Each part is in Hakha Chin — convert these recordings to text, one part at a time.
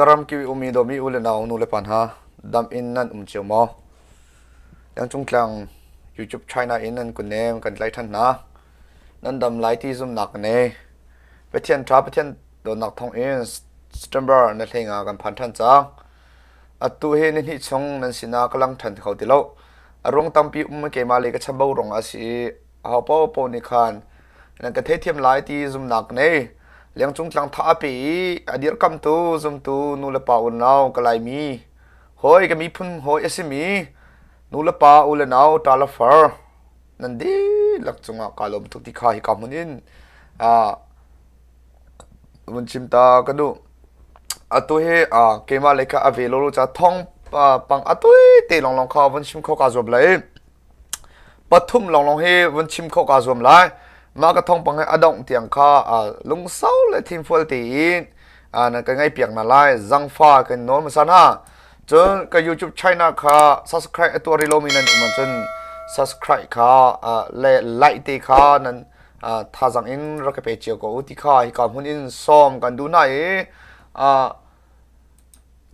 Khuazaram kip i ummi dawmi u le nau nu le pa hna, dam in nan um cio maw? Yangcung tlang YouTube China in nan kunnem kan tlaih ṭhan hna. Nan dam lai ti zumhnak ka nei. Pathian ṭha Pathian dawtnak thawng in September na hlei nga kan phan ṭhan cang. Atu hi nihnih chung nan sinah ka lang ṭhan kho ti lo. A ruang tampi um keimah le ka chambau ruangah a si i aho paohpaoh nih khan nan ka theithiam lai ti zumhnak ka nei. Lengcung tlang tha a pe i a dirkamtu zumtu nu le pa unau ka Laimi hawi ka miphun hawi a simi nu le pa u le nau ṭa le far nan dihlak cungah kaa lawm tuk ti kha hika hmun in vun chim ta ka duh. Atu hi keimah lei kha a ve lo ca thawng pang a tui te lawnglawng kha vun chim kho kaa zuam lai. Pathum lawnglawng hi vun chim khawh kaa zuam lai. Mah ka thawngpang hi a dongh tiang kha lungsau le thinfual tein nan ka ngaihpiak hna lai. Zangfa kan nawl hmasa hna. Cun ka YouTube channel kha subscribe a tuah rih lomi nan um ahcun subscribe kha le like te kha nan thazaang in rak ka pe cio ko u ti kha hika hmun in sawm kan duh hna i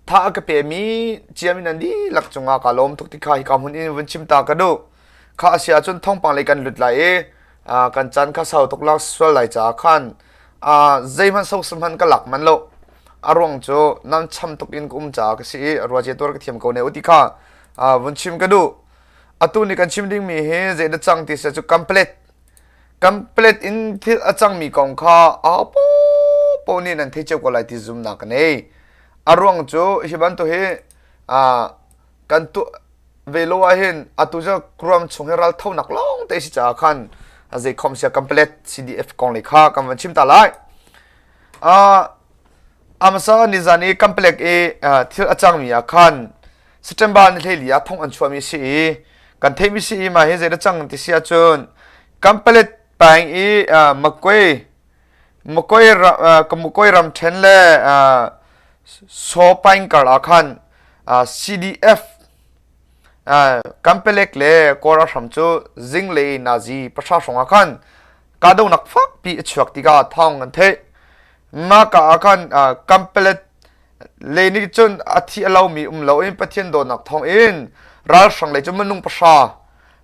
Tha a ka pemi ciami nan dihlak cungah kaa lawm tuk ti kha hika hmun in vun chim ta ka duh. Kha a si ahcun thawngpang lei kan lut lai i kan caan kha sau tuk lak sual lai caah khan zeihmanh sosam hmanh ka lak manh lo. A ruang cu nan cham tuk in ka um caah ka si i ruacia tuar ka thiam ko ne u ti kha vun chim ka duh. Atu ni kan chim dingmi hi zeidah cang ti si cu complete Kanpalet in thil a cangmi kong kha ahopaoh nih nan theih cio ko lai ti zumhnak ka nei. A ruang cu hi bantuk hi kan tuah ve lo ahhin atu cu ruam chung hi ral thonak lawng te si caah khan zei khom sia Kanpalet CDF kong le kha kan van chim ta lai. Amasa nizan i Kanpalet i thil a cangmi ah khan September ni 14 ah thong an chuahmi si i kan theihmi si i mah hi zei dah cang ti si ahcun Kanpalet peng i Makwe Makwe Makwe ramṭhen le Sawpaing kar ah khan CDF Kanpalek le Kawl ralhrang cu zinglei nazi pahra hrawng ah khan kahdohnak fakpi a chuak tikah thawng an theih. Mah ka ah khan Kanpalet Le nih cun a thi a lomi um loin Pathian dawtnak thawngin ralhrang lei cu minung pahra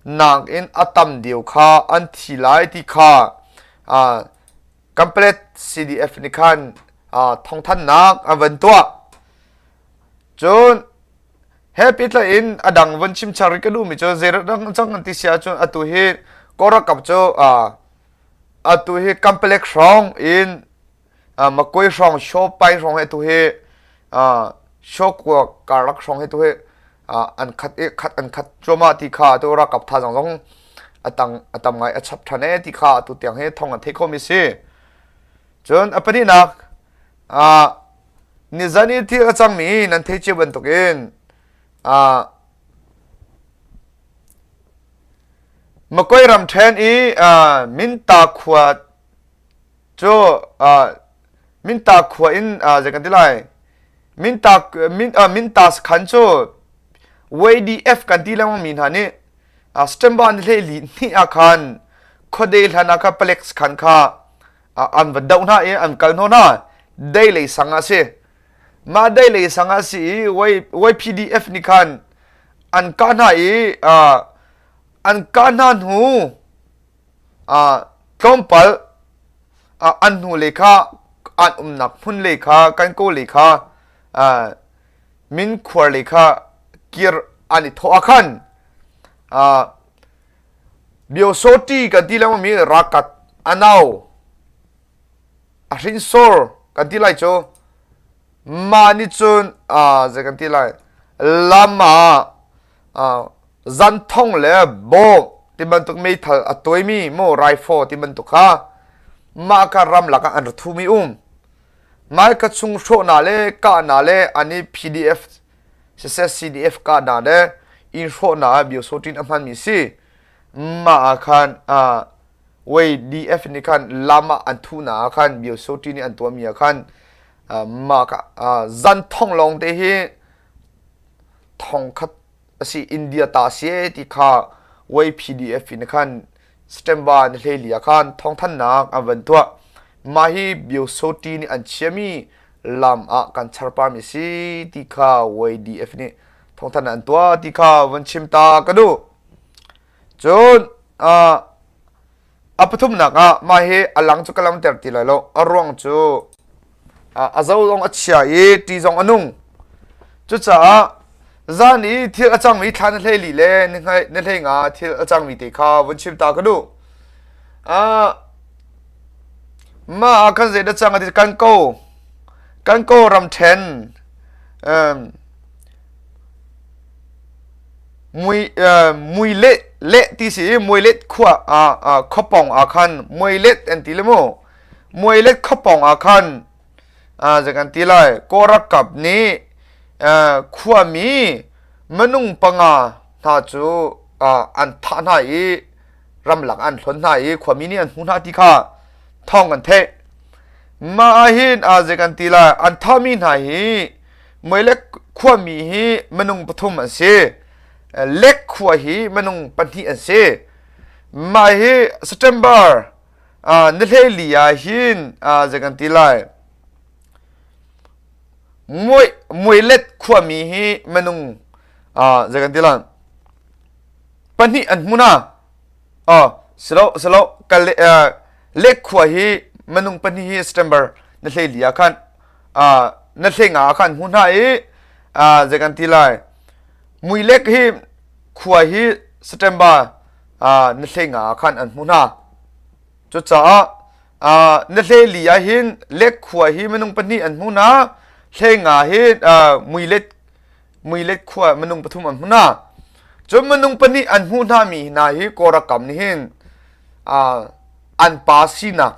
nakin a tam deuh kha an thi lai ti kha Kanpalet CDF nih khan thawngthanhnak an van tuah. Cun he pehtlai in a dang von chimchar rih ka duhmi cu zei dang cang an ti si ahcun atu hi Kawl ralkap cu atu hi Kanpalet hrawng in Makoi hrawng Shawpai hrawng hi tu hi Shawkua karlak hrawng hi tu hi an khat i khat an khat cuahmah ti kha tu ralkap thazaang zong a tang a tam ngai a chap ṭhan e ti kha atu tiang hi thong an theih khomi si. Cun a pahnihnak nizan i thil a cangmi nan theih cio bantukin Makoi ramṭhen i Minta khua Cu Minta khua in zei kan ti lai Minta min Minta sakhan cu YDF kan ti lengmang mi hna nih September ni hlei li hnih ah khan khuade hlan ah kha palek sakhan kha an va doh hna i an kal hnawh hna dei lei sang ah si mah dei lei sang ah si i YPDF nih khan an kah hna i an kah hna hnu Tlawmpal an hnulei kha an umnak hmun lei kha kan kaw lei kha min khuar lei kha kir an i thawh ah khan Biosoti kan ti lengmang mi rakat anau a hrinsor kan ti lai cu mah nih cun zei kan ti lai lam ah zanthong le bawm ti bantuk meithal a tuaimi mu rifle ti bantuk kha mah ka ramlak ah an ra thumi um mai ka chung hrawhna le kahna le ani PDF siseh CDF kahna le in hrawhna ah biosotin a hmanmi si mah ah khan YDF nih khan lam ah an thuna ah khan biosotin nih an tuahmi ah khan mah ka zanthong lawng te hi thong khat a si India ta si e ti kha YPDF in khan September ni hleili ah khan thawngthannak an van tuah. Mah hi Biosoti nih an chiami Lam ah kan charpami si ti kha YDF nih thawngthanhnak an tuah ti kha von chim ta ka duh. Cun a pathumnak ah mah hi a lang cu ka lamter ti lai lo. A ruang cu a zo zong a chia i ṭi zong a nung. Cucaah zan i thil a cangmi thla na hlei li le na hlei nga thil a cangmi te kha vun chim ta ka duh. Mah ah khan zeidah cang a ti kan ko kan ko ramṭhen mui mui le le ti si i muilet khua ah khuapawng ah khan muilet an ti le mu muilet khuapawng ah khan zei kan ti lai Kawlralkap nih khuami minung panga hna cu an thah hna i ramlak an hlon hna i khuami nih an hmu hna ti kha thawng kan theih. Mah ah hin zei kan ti lai an thahmi hna hi Muilek khuami hi minung pathum an si. Lek khua hi minung pahnih an si. Mah hi September ni hleili ah hin zei kan ti lai Muilet khuami hi minung zei kan ti lai pahnih an hmu hna. Silo silo kal lek khua hi minung pahnih hi September ni hleili ah khan na hlei nga ah khan hmu hna i zei kan ti lai Muilek hi khua hi September na hlei nga ah khan an hmu hna. Cucaah na hlei li ah hin lek khua hi minung pahnih an hmu hna. Hlei nga hi muilet muilet khua minung pathum an hmu hna. Cun minung pahnih an hmuh hna mi hna hi Kawlram nih hin an pa sinak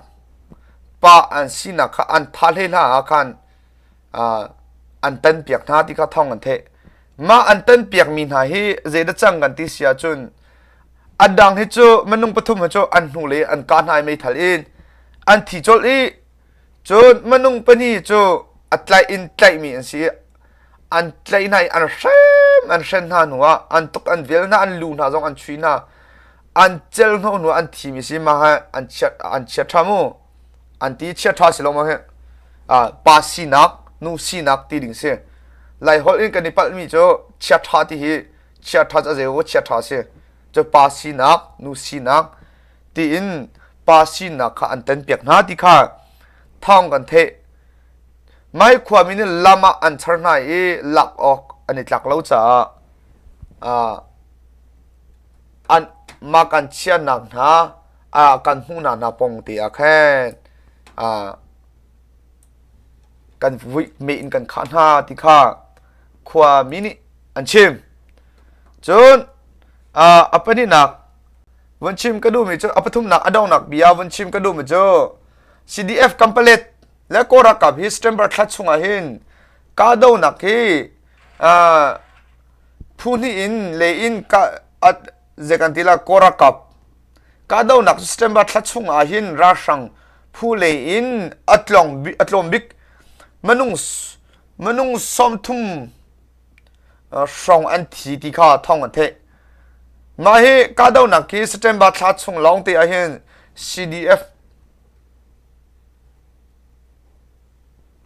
pa an sinak kha an thah hlei hna ah khan an tanpiak hna ti kha thawng an theih. Mah an tanpiakmi hna hi zeidah cang kan ti si ahcun a dang hi cu minung pathum hi cu an hnu le an kah hna i meithal in an thi colh i cun minung pahnih cu a tlaih in tlaihmi an si i an tlaih hna i an hrem an hren hna hnu ah an tuk an vel hna an lu hna zong an chui hna an cel hnawh hnu ah an thimi si mah hi an chiat an chiat ṭha mu an ti chiat ṭha si lo maw hi pa sinak nu sinak ti ding si lai holh in kan i palhmi cu chiat ṭha ti hi chiat ṭha cu a zei chiat ṭha si cu pa sinak nu sinak tiin pa sinak kha an tenpiak hna ti kha thawng kan theih Mai khuami nih lam ah an char hna i lak awk an i tlak lo caah an mah kan chiahnak hna kan hmuhnak hna pong te ah khan kan vuih meh in kan khah hna ti kha khuami nih an chim. Cun a pahnihnak vun chim ka duhmi cu a pathumnak a donghnak bia vun chim ka duhmi cu CDF Kampalet le Kawl ralkap hi September thla chungah hin kahdohnak hi phu hnih in le in ka zei kan ti la Kawl ralkap kahdohnak September thla chungah hin ralhrang phu lei in a tlawng a tlawm bik minung minung 30 hrawng an thi ti kha thawng an theih. Mah hi kahdohnak hi September thla chung lawng te ah hin CDF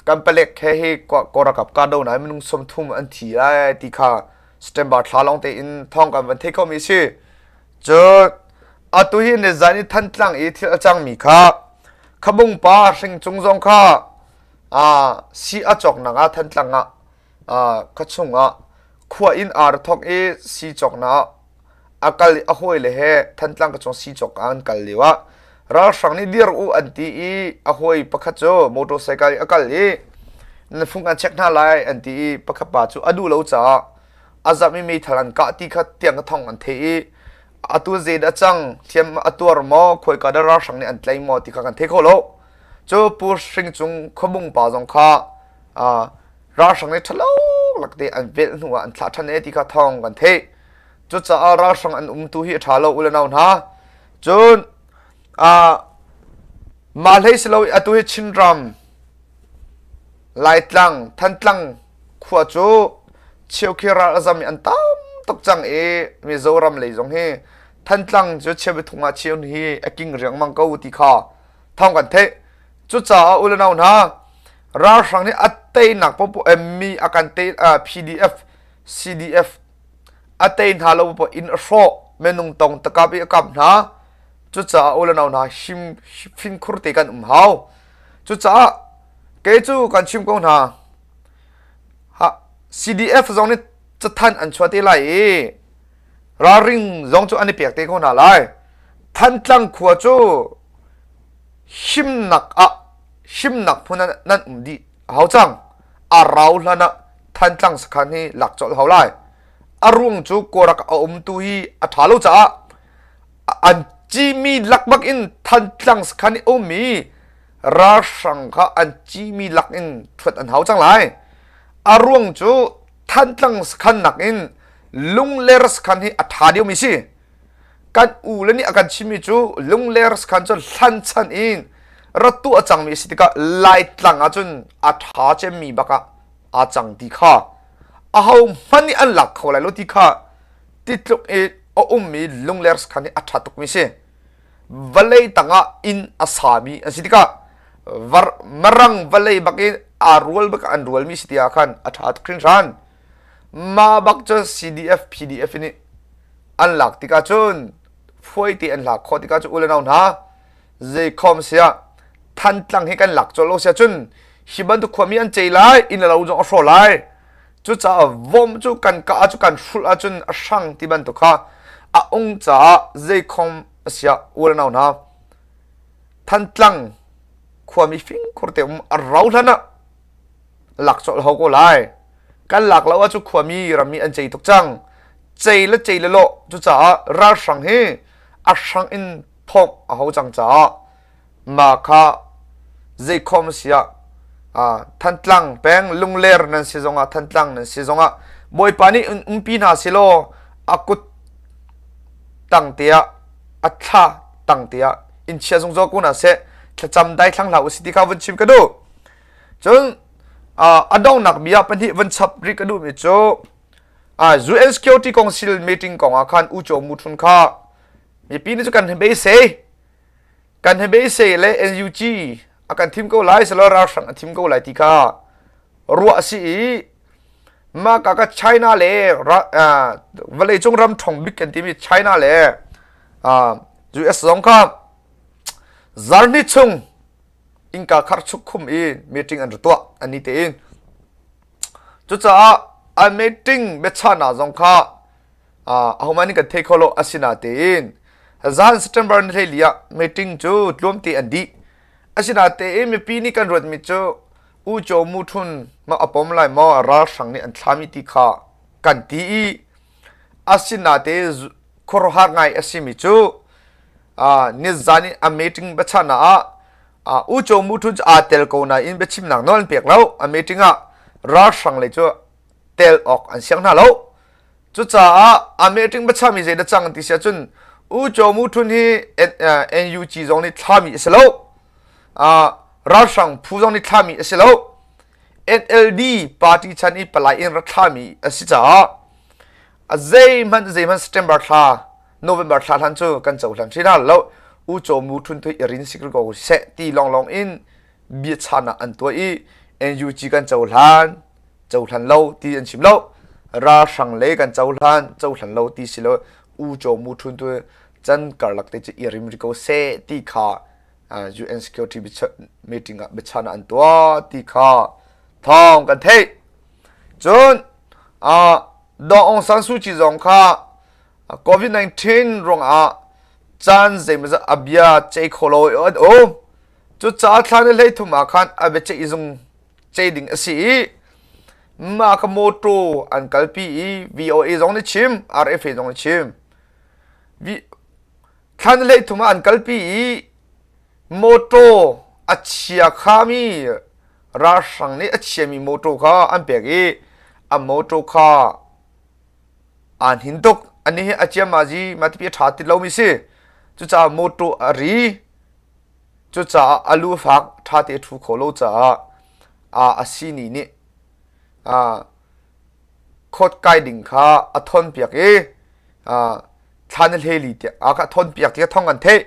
Kan palek he hi Kawlralkap kahdohnak in minung 30 an thi lai ti kha September thla lawng tein thawng kan van theih khomi a si. Cun atu hi nizan i Thantlang i thil a cangmi kha Khabung pa Hringcung zong kha si a cawknak ah Thantlang ah khuachung ah khua inn aa ra thawk i si cawknak a kal i a hawile he Thantlang ka chung sicawk ah an kal lio ah ralhrang nih dir u an ti i a hawi pakhat cu motorcycle in a kal i na fung an check hna lai an ti i pakhat pa cu a duh lo caah a zam i meithal an kah ti kha tiang ka thong an theih i atu zei dah cang hliam a tuar maw khawika dah ralhrang nih an tlai maw ti kha kan thei kho lo cu pu hring cung khuabung pa zong kha ralhrang nih ṭhalo lakte an velh hnu ah an thlah ṭhan e ti kha thawng kan theih Cucaah ralhrang an umtu hi a ṭha lo u le nau hna. Cun mah hlei si lo atu hi Chinram, Laitlang, Thantlang khua cu Cheukhi ral a zam i an tam tuk cang i Mizoram lei zong hi Thantlang cu Cheubithung ah Cheu hi a king riangmang ko ti kha thawng kan theih. Cucaah u le nau hna. Ralhrang nih a teinak popoh mi a kan tei PDF, CDF a tei hna lo popoh inn a hrawh, minung tong takap i a kap hna. Cucaah u le nau hna him fimkhur te kan um hau. Cucaah kei cu kan chim ko hna. Ha, CDF zong nih cathanh an chuah te lai i ralring zong cu an i pek te ko hna lai. Thantlang khua cu himnak ah himnak hmun ah nan um dih a hau cang. A rau hlan ah Thantlang sakhan hi lak colh hau lai. A ruang cu Kawlrak a umtu hi a ṭha lo caah an cimi lak bak in Thantlang sakhan i ummi ralhrang kha an cimi lak in ṭhuat an hau cang lai. A ruang cu Thantlang sakhan nakin Lungler sakhan hi a ṭha deuhmi si. Kan u le nih a kan chimmi cu Lungler sakhan cu hlan chan in rat tuah a cangmi a si tikah Laitlang ahcun a ṭha cemmi bak ah aa cang ti kha aho hmanh nih an lak kho lai lo ti kha ti tluk i a ummi Lungler sakhan hi a ṭha tukmi si. Vawlei tangah inn a sami an si tikah marang vawlei bak in aa rual bak an rualmi si ti ah khan a ṭha tuk hringhran. Mah bak cun CDF PDF nih an lak tikah cun fuaite an lak khawh tikah cun u le nau hna zeikhom siah Thantlang hi kan lak colh lo siah cun hi bantuk khuami an cei lai inn le lo zong a hrawh lai cucaah vom cu kan kah cu kan hrulh ahcun a hrang ti bantuk kha a ung caah zeikhom a siah u le nau hna Thantlang khuami fingkhur te um a rau hlan ah lak colh hau ko lai kan lak lo ahcun khuami rammi an cei tuk cang cei le cei le lawh cucaah ralhrang hi a hrang in thawk a ho cang caah ma kha zeikhom siah Thantlang peng Lungler nan si zongah Thantlang nan si zongah Bawipa nih umpi hna silaw a kut tang te ah a thla tang te ah in chia zungzal ko hna seh thlacam daithlang hlah usih ti kha vun chim ka duh cun a donghnak bia pahnih vun chap rih ka duhmi cu UN Security Council meeting kong ah khan U Cho Mu Thun kha mipi nih cu kan beisei kan he beisei le NUG a kan thim ko lai selo ralhrang a thim ko lai ti kha ruah a si i mah ka ka China le vawleicung ram ṭhawng bik kan timi China le US zong kha zarhni chung innka khar chuk khum i meeting an ra tuah an ni tein cucaah an meeting biachahnak zong kha ahohmanh nih kan thei kho lo asinatein zan September ni hleili ah meeting cu tluamte an dih asinatein mipi nih kan ruatmi cu U Kyaw Mu Htun ma a pom lai maw ralhrang nih an thlami ti kha kan ti i asinate khuaruahhar ngai a simi cu nizan i a meeting biachahnak ah U Kyaw Mu Htun cu aa tel ko nain biachimnak nawl an pek lo a meeting ah ralhrang lei cu tel awk an siang hna lo Cucaah a meeting biachami zei dah cang ti si ahcun U Kyaw Mu Htun hi NUG zong nih thlami a si lo. Ralhrang phu zong nih thlami a si lo. NLD party chan i palai in rak thlami a si caah a zeihmanh zeihmanh September thla November thla hlan cu kan cohlan hri hna lo. U Kyaw Mu Htun tu i rin si ko seh ti lawnglawng in biachahnak an tuah i NUG kan cohlan cohlan lo ti an chim lo ralhrang le kan cohlan cohlan lo ti si lo u chaw mu thun tu chan karlak te cu i rim ri ko seh ti kha UN security meeting ah biachan an tuah ti kha thawng kan theih cun Daw Aung San Suu Kyi zong kha COVID-19 ruangah caan zeimawzat a bia cei kho lo an um cucaah thla ni 13 ah khan a biaceih zung cei ding a si i mah ka mawṭaw an kalpi i VOA zong nih chim RFA zong nih chim thla ni 13 ah an kalpi i mawṭaw a chia khami ralhrang nih a chiami mawṭaw kha an pek i a mawṭaw kha aa hnin tuk ani hi a ciamazi mah tipi a ṭha ti lomi si cucaah mawṭaw a ri Cucaah a lu fak ṭhate a ṭhu kho lo caah a sihni nih court kai ding kha a thawnpiak i thla ni hlei li tiah a thawnpiak ti kha thawng an theih.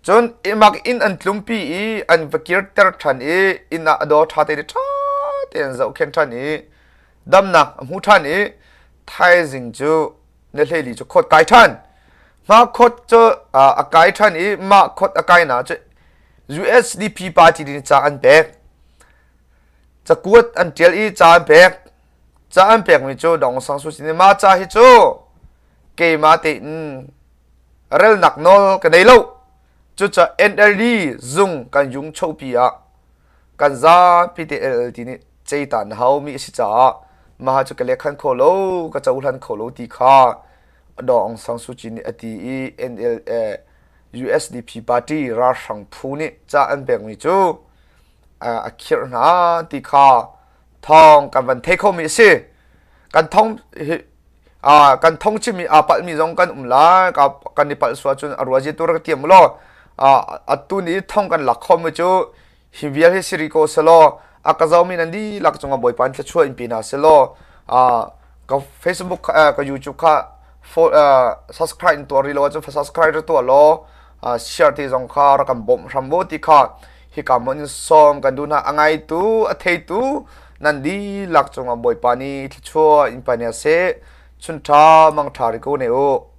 Cun mak inn an tlumpi i an va kirter ṭhan i inn ah a daw ṭha te ṭha tein an zohkhenh ṭhan i damnak a hmu ṭhan i thaizing cu na hleili cu khawt kai ṭhan. Mah khawt cu a kai ṭhan i mah khawt a kai na cu USDP party nih ca an pek. Cakuat an ṭial i ca an pek. Ca an pekmi cu Dong Sang Suu Kyi nih mah ca hi cu keimah tein relnak nawl ka nei lo. Cucaah NLD zung kan yung chopi ah kan zapi te LLT nih ceitan haumi a si caah mah cu ka lekhan kho lo ka cohlan kho lo ti kha Daw Aung San Suu Kyi nih a ti i NL, eh, USDP party ralhrang phu nih ca an pekmi cu a khirh hna ti kha thawng kan van thei khomi a si. Kan thong kan thong chimmi aa palhmi zong kan um lai kan i palh sual cun a ruazi tu rak tiam law atu ni thong kan lak khomi cu hi vial hi siri ko selaw a ka zomi nan dihlak cungah Bawipa in thluachuah in pe hna selaw ka Facebook ka YouTube kha subscribe in tuah rih lo ahcun subscribe ra tuah law share ti zong kha rak kan bawmh hram mu ti kha hika hmun in sawm kan duh hna a ngaitu a theitu nan dihlak cungah Bawipa nih thluachuah in pe hna seh chun ṭha mang ṭha ri ko ne u.